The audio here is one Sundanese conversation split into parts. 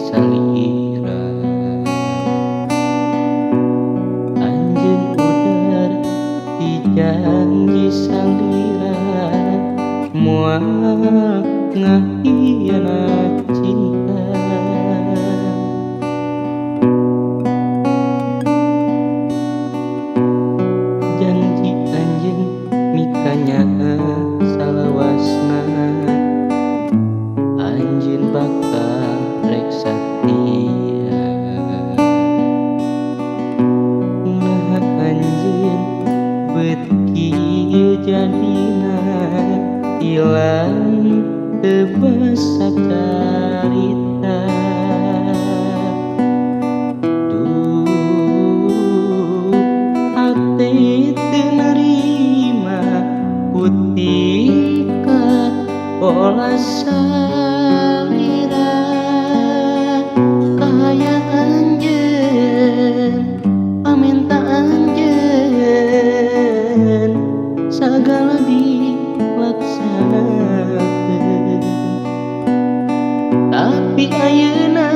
salira. Anjeun udar ti janji salira, moal ngahianat cinta. Janji anjeun mikanyaah salawasna, anjeun bakal rek satia. Naha anjeun beut kieu jadina, ilang teu basa carita. Duh hate teu narima ku tingkah pola salira. Kahayang anjeun pamenta anjeun, sagala dilaksanakeun. Tapi ayeuna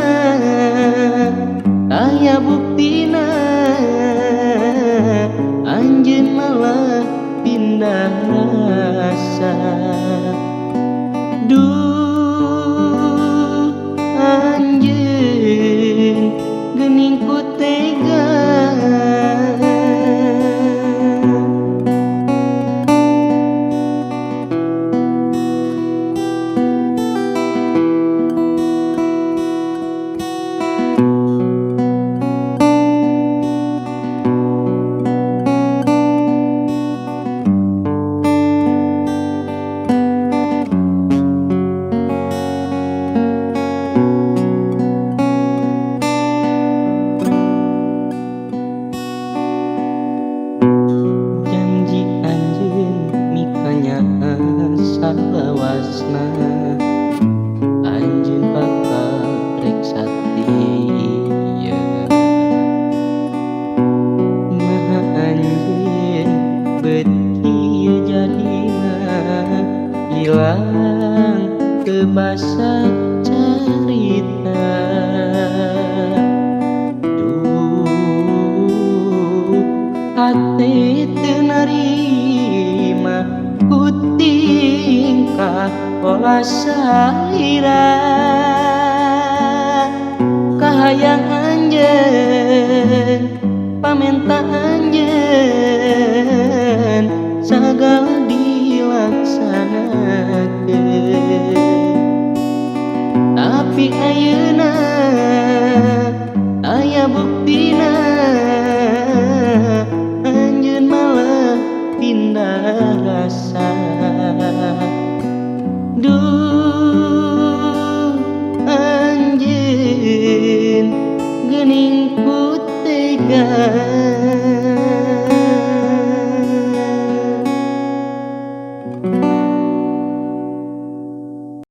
aya buktina, anjeun malah pindah rasa. Duh anjeun geuning ku tega. Janji anjeun mikanyaah salawasna, anjeun bakal rek satia. Naha anjeun beut kieu jadina, ilang teu basa carita. Duh hate teu narima ku tingkah pola salira. Kahayang anjeun pamenta anjeun, sagala dilaksanakeun. Tapi ayeuna